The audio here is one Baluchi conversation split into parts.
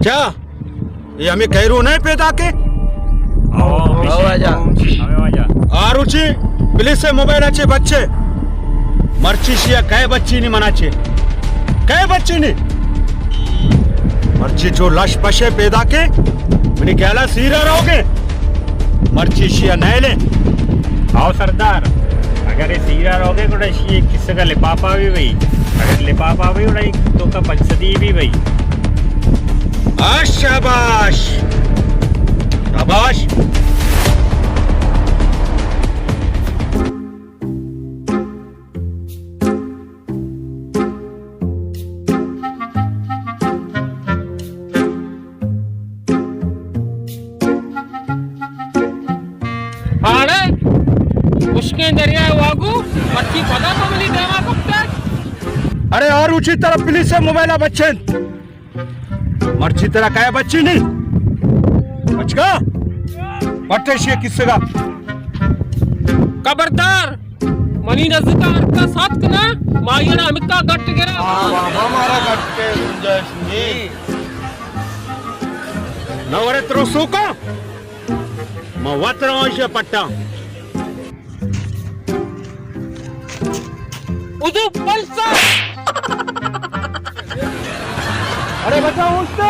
چا؟ اے ہمے کیرو نہ پیداک ایں؟ او، او، واجہ۔ ہمے واجہ۔ آ روچی پولیس ءِ موبائل ءَ چہ بچے۔ مرچی شیا کئے بچینی منا چہ؟ کئے بچینی؟ مرچی چو لش پشے پیداک ایں، منی خیال ءَ سیرا روگ ایں۔ مرچی شیا نیلیں۔ او سردار، اگر اے سیرا روگ ایں گڑا شی کسگا لپاپا بھی بھئی۔ اگر لپاپا بھی گڑا توکا پنچ صدی بھی بھئی۔ آ، شاباش۔ شاباش۔ پاڑے، خشکیں دریائے واگو، مرچی پدا تو منی ڈیما کپتگ۔ ارے، آ روچی ترا پولیس ءِ موبائل ءَ بچینت۔ مرچی ترا کئے بچینی؟ بچکا؟ پٹے شی کسگا۔ خبردار! منی نزیکا ہرکس اتک نہ، ما آئی ءَ ہمکا گٹ گراں۔ ہاں بابا، مارا گٹ ءِ گنجائش نی۔ نہ ورے ترو سوکا، ما وت رواں ایشی پٹا۔ ادو پلسر۔ ارے بچا اوشت۔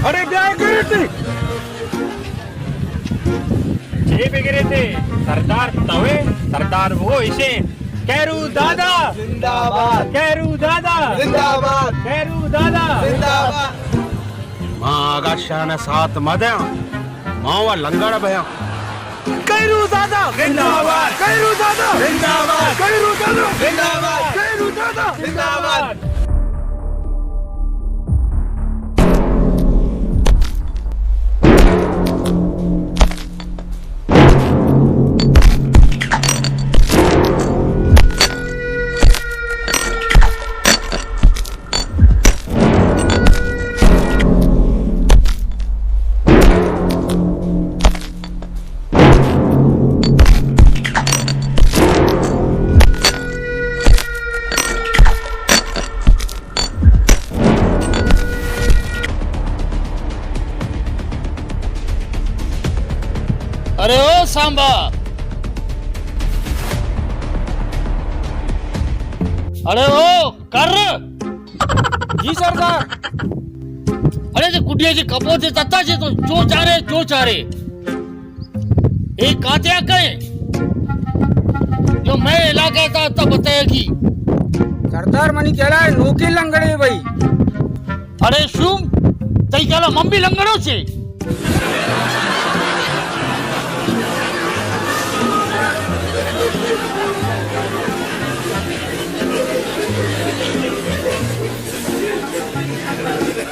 ارے بیا گریتی۔ چے بگریتے؟ سردار توے، سردار وہ ایشے۔ کیرو دادا۔ زندہ باد۔ کیرو دادا۔ زندہ باد۔ کیرو دادا۔ زندہ باد۔ ما آگا شان ساتھ مدیاں، ما وا لنگڑ بیاں۔ کیرو دادا۔ زندہ باد۔ کیرو دادا۔ زندہ باد۔ کیرو دادا۔ زندہ باد۔ کیرو دادا۔ زندہ باد۔ ارے او سانبا! ارے او کر! جی سردار۔ ارے جے گڈیا جے کپوتے تتا جے تو جو چارے، جو چارے۔ اے کاتیا کئے؟ جو مئے علاقہ تا تا بتائے گی۔ سردار منی کہلا ہے نوکے لنگڑے بھائی۔ اڑے شوم، تئی کہلا من بھی لنگڑو چے۔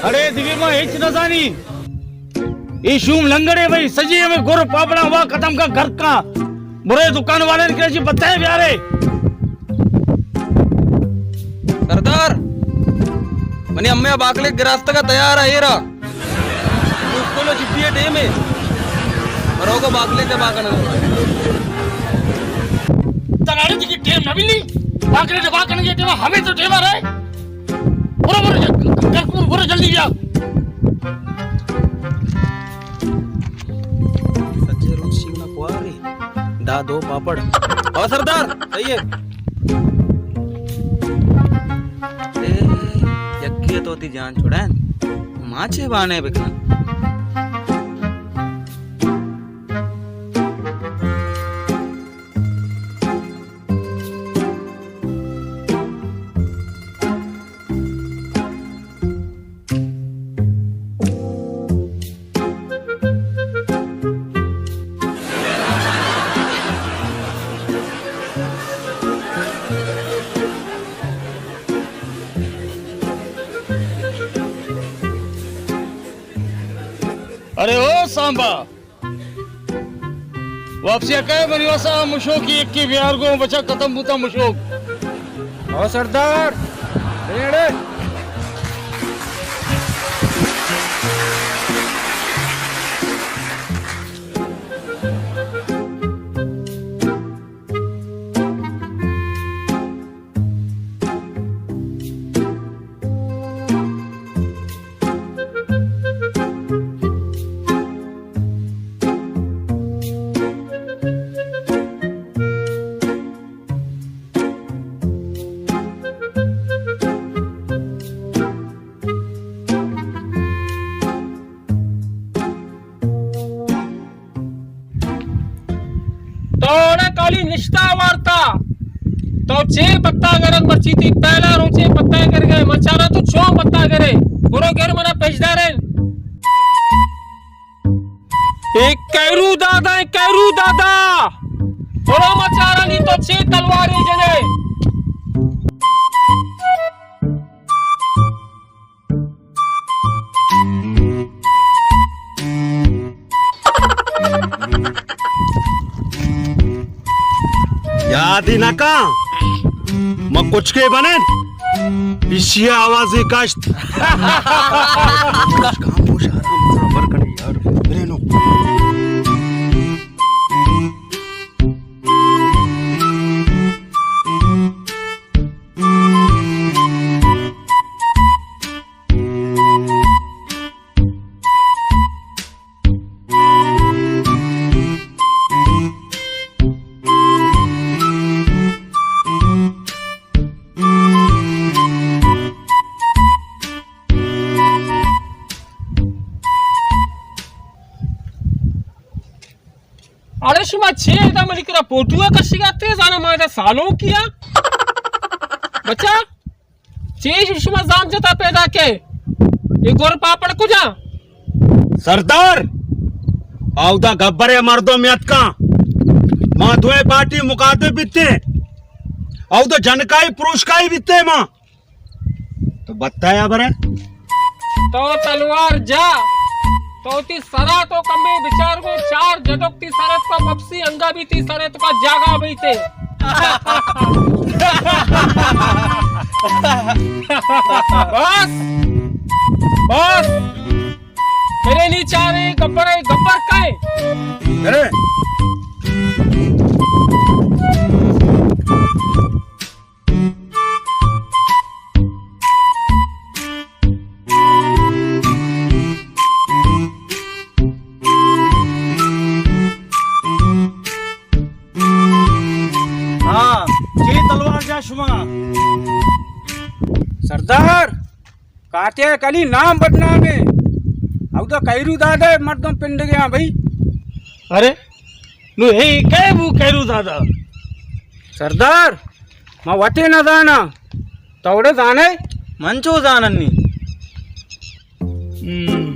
اڑے دگہ ما ہچ نہ زانی۔ اے شوم لنگڑے بھائی، سجی ہمیں گر پاپڑا وا ختم کا گھر کا۔ برے دکان والے نے کہا جی بتائے بیارے۔ سردار، منی امے باکلے گراستگا تیار ہے ایرا۔ اسکول چھٹی ہے ٹیم ہے۔ روگو باکلے تے باکن۔ تراڑے تکی ٹیم نہ ملی۔ باکلے تے باکن کے ٹیم ہمیں تو ٹیم آ رہا ہے۔ برو، برو، جل-، جل-، برو، جلدی بیا۔ سجے روچ شیونا کواری، دا دو پاپڑ۔ او سردار، صحیح ہے۔ اے، یکی تو تی جان چھڑائیں، ماچے بانے بکن۔ ارے او سانبا، واپسی ءَ کئے منی واسا مشوکی یکی بیار گوں بچا ختم بوتا مشوک۔ او سردار، بنیڑے۔ چے پتا گرگ؟ مرچی تئی پہلا روچے پتا گرگ ئے۔ مچاراں تو چون پتا گرے؟ برو گر، منا پیش دارین۔ اے کیرو دادا، اے کیرو دادا، برو مچارانی تو چے تلوارے جنے؟ یادی نکاں، ما کچکے بنن، پیشی آوازی کشت۔ خاموش، آرام سرا بر کنی یار، برینو۔ اڑے شما چے ادا منی کرا پوٹو ءَ کشگ ءَ اتے؟ زانا ما ادا سالونکی آں۔ بچا، چے شما زام جتا پیدا کے؟ اے گور پاپڑ کجا؟ سردار، اودا گبر ءِ مردم یتکاں۔ ما دوئیں پارٹی مخاطب بیتیں۔ اودا جنکائی پروشکائی بیتیں ما۔ تو بتایا برے۔ تو تلوار جا، تو تی سرا تو کمے بچار گو، چار جدوک تی سرت کا مپسی، انگا بھی تی سرت کا جاگا بیتے۔ بس، بس، میرے نی چارے گبر، گبر کئے؟ ارے۔ ہاں، چے تلوار جا شما؟ سردار، کاتیا کلی نام بدنام ہے۔ او تو کیرو دادا مردم پنڈگے ہاں بھائی۔ ارے، نو ہے کئے بو کیرو دادا؟ سردار، ما وتے نہ زاناں، تو وڑے زانے؟ من چو زانن نی۔ ہم۔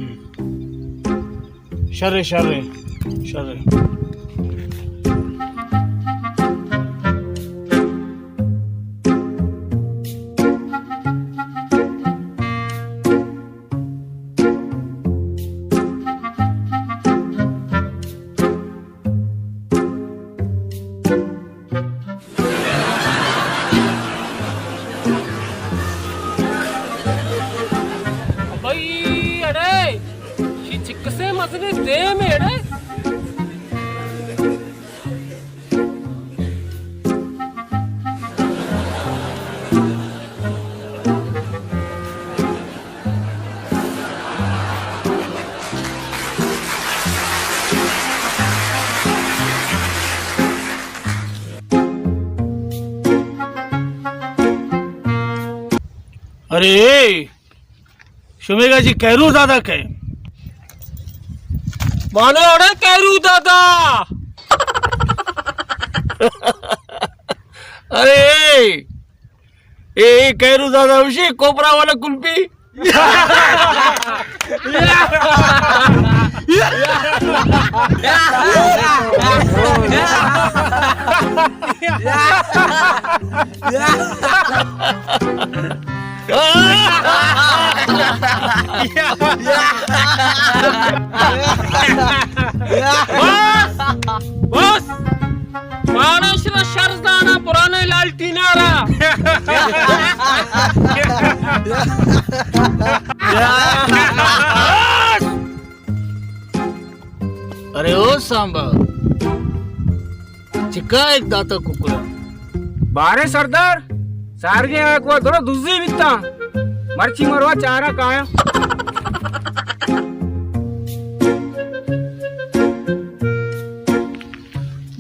شر، شر، شر۔ بھئی، اڑے، شی چکسے مزنی دیم اڑے۔ ارے، شمیگا جی کیرو دادا کئے؟ مانا اڑے کیرو دادا۔ ارے، اے، اے کیرو دادا ہوشی کوپرا والا کلپی۔ بس! بس! مانش را شر زانا پرانے لالٹینارا۔ ارے او سانبا، چکا ایک داتا ککڑا۔ بارے سردار، سارگیں آکوا درو دزی بیتا۔ مرچی مروا چارا کایا۔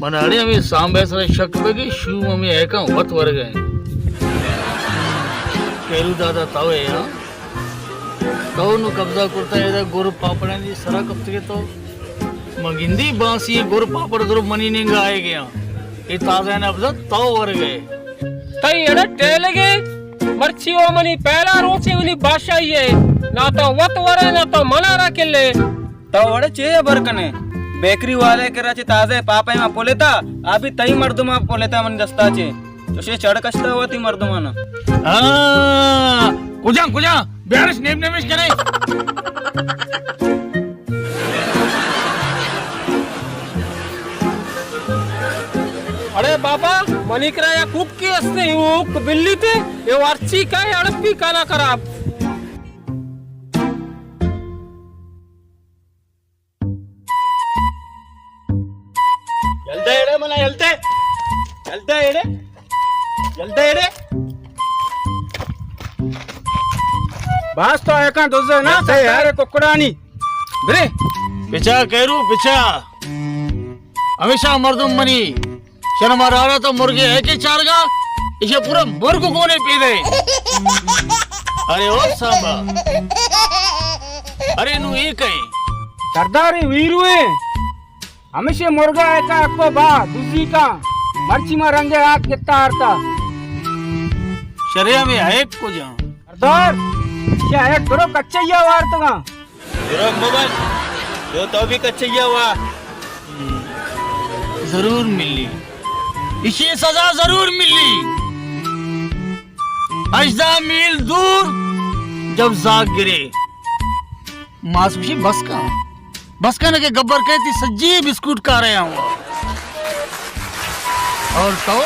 من اڑے ہمے سانبے سرا شک بگی، شوم ہمے ایکاں وت ورگا ایں۔ کیرو دادا تو اے ہاں؟ تو نو قبضہ کرتا، ادا گور پاپڑانی سرا کپتگے تو۔ من گندی بانسی گور پاپڑ درو منی ننگا آئے گیا۔ اے تازہ نبض تو ورگئے۔ تئی اڑے ٹیلگے، مرچی و منی پہلا روچے منی بادشاہی ہے۔ نہ تو وت ورے، نہ تو منا را کلے۔ تو اڑے چے ہبر کنے؟ بیکری والے کرا چے تازہ پاپا ما پولیتا، ابھی تئی مردما پولیتا من دستا چے۔ چوشے چڑ کشتا ہوا تئی مردمانا۔ ہاں، کجا، کجا؟ بیارش نیم نیمش کنے۔ اڑے بابا، منی کرا یا کوکی استے، او بلی تے، اے ورچی کا اڑپی کانا خراب۔ جلدے اڑے منا، جلدے۔ جلدے اڑے۔ جلدے اڑے۔ باز تو ایکاں دزے نا، جلدے یار۔ سارے ککڑانی۔ برے۔ بچا کیرو، بچا۔ ہمیشہ مردم منی شرم ءَ راڑا تو مرگے ہے کہ چارگا، ایشی پورا مرگ گونے پیدے۔ ارے او سانبا، ارے نوں اے کئے؟ سردار، اے ویرو اے۔ ہمیشی مرگا ایکا اکو با، دزی کا، مرچی ما رنگے ہاتھ گتا آرتا۔ شرے ہمیں عیب کجا؟ سردار، ایشی عیب کرو، کچے یا وارتگا۔ دروگ مبند، جو تو بھی کچیا ہوا۔ ضرور ملی، ایشی سزا ضرور ملی۔ ہژدہ میل دور جب زاگ گرے، ماس گوشی بس کا، بس کا نہ کہ گبر کئے تئی سجی بسکوٹ کارے ہوا۔ اور تو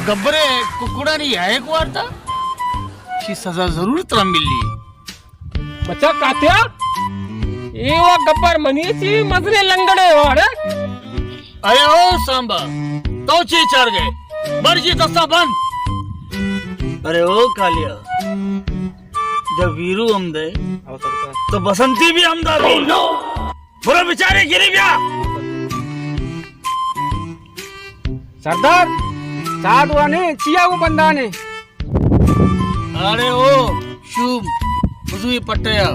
گبرے ککڑانی ہیک وارتا، ایشی سزا ضرور ترا ملی۔ بچا کاتیا، اے وا گبر منی چی مزنیں لنگڑے واڑے۔ ارے او سانبا، تو چی چار گئے؟ بر جی دستا بند۔ ارے او کالیا، جب ویرو ہم دے، تو بسنتی بھی ہم دا۔ برو بیچارے گری بیا۔ سردار، سادوانے، چیا وہ بندانے؟ اڑے او شوم، بزو اے پٹیا۔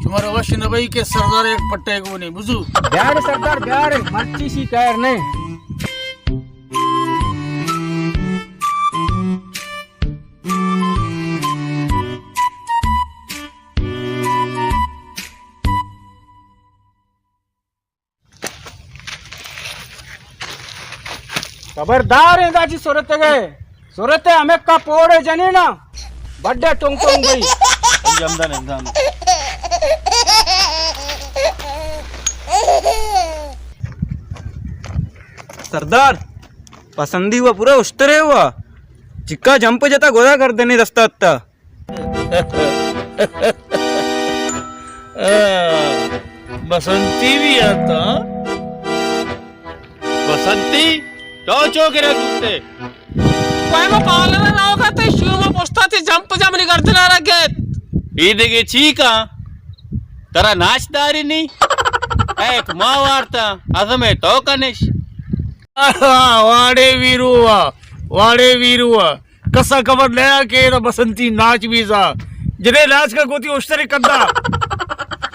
شمارا وش نہ بئی کہ سردار یک پٹے گونے، بزو۔ بیار سردار، بیار، مرچی شی کار نے۔ خبردار ایں، دا چی صورت گئے؟ صورت ہمیں کا پوڑے جنی نا، بڑے ٹونگ ٹونگ گئی۔ جمدان، جمدان۔ سردار، پسندی ہوا پورا اشترے ہوا۔ چکا جمپ جتا گودا کر دینے دستا اتا۔ بسنتی بھی آتا۔ بسنتی، تو چو گرگ بوتے؟ کوئی ما پالر روگا تے شوما پشتا تے جمپ جمپ نی گردنا رگت۔ ای دگے چی کا؟ ترا ناچ داری نی؟ ایک ما وارتا، ازمے تو کنش۔ واڑے ویرو وا، واڑے ویرو وا۔ کسا خبر نیا کہ ایرا بسنتی ناچ بیزا۔ جدے ناچ کا گوتی اشترے کدا۔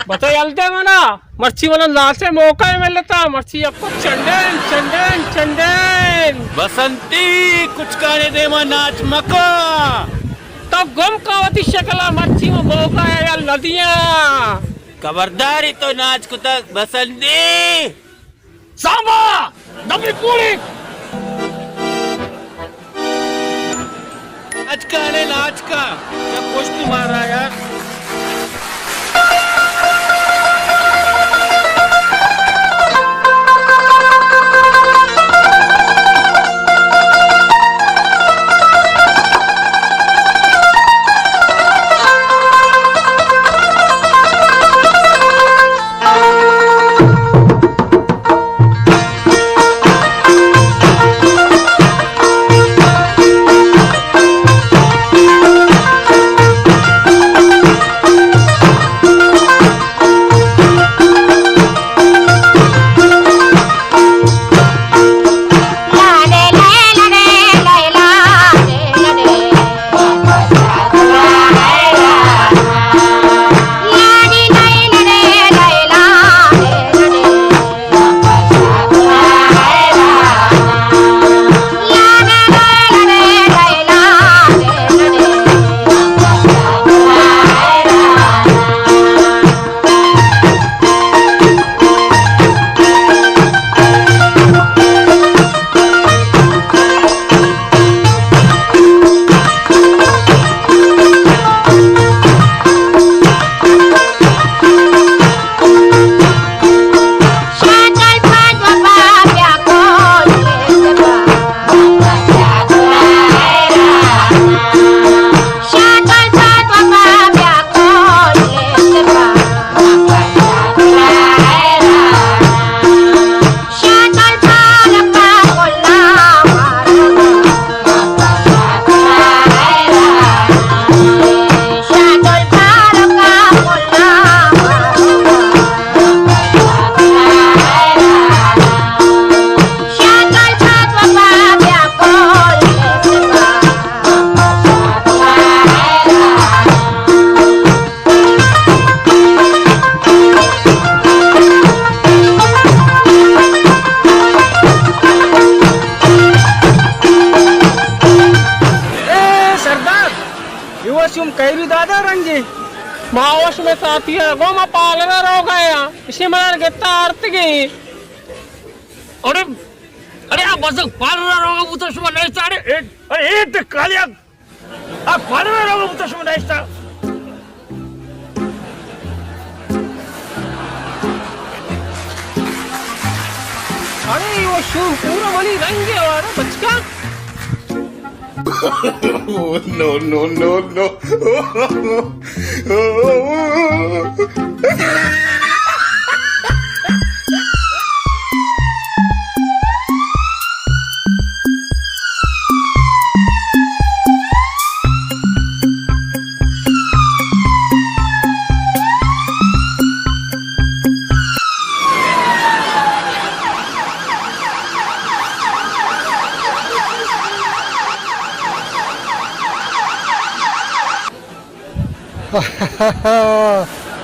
بتا یل دے منا، مرچی منا ناچے موقع ملتا، مرچی اکو چنڈین، چنڈین، چنڈین۔ بسنتی، کچکانے دیما ناچ مکو۔ تو گم کا وتی شکلا، مرچی وہ موقع ہے یا لدیاں۔ خبرداری تو ناچ کتا بسنتی۔ سانبا! دمی پوڑی! ناچکا نے ناچکا، یا پشت مارا یار۔ چم کئی بھی دادا رنگے۔ ما وش میں ساتھی ہے، گو ما پالنا روگا یا۔ اسی منا گتا آرتگے۔ ارے، ارے، آ بزگ پالنا روگا بوتا شما نیستا۔ ارے، اے، ارے، اے ٹکالیا۔ آ پالنا روگا بوتا شما نیستا۔ ارے، وہ شو پورا منی رنگ ہے، ارے بچکا۔ Oh, no, no, no, no.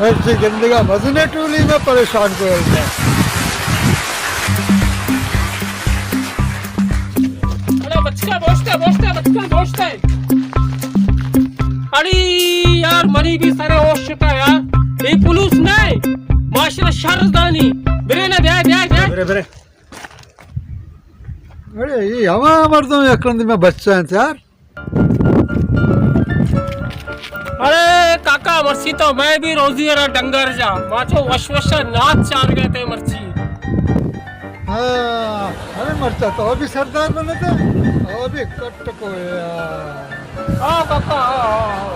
ہرچی گندگا مزنیں ٹولی میں پریشان کو۔ اڑے بچکا بوشتا، بوشتا، بچکا بوشتا۔ اڑی یار، منی بھی سرے ہوش شتا یار۔ اے پولیس نہ، معاشرہ شر دانی۔ برے نہ، بیا، بیا، بیا۔ برے، برے۔ اڑے، اے ہما مردم یک رندی میں بچہ انت یار۔ ارے کاکا، مرچی تو میں بھی روزی را ڈنگر جا، ما چو وش وش نات چار گئے تے مرچی۔ ہاں، ارے مرچا تو بھی سردار بنتے، تو بھی کٹ کو یار۔ ہاں کاکا، ہاں، ہاں، ہاں۔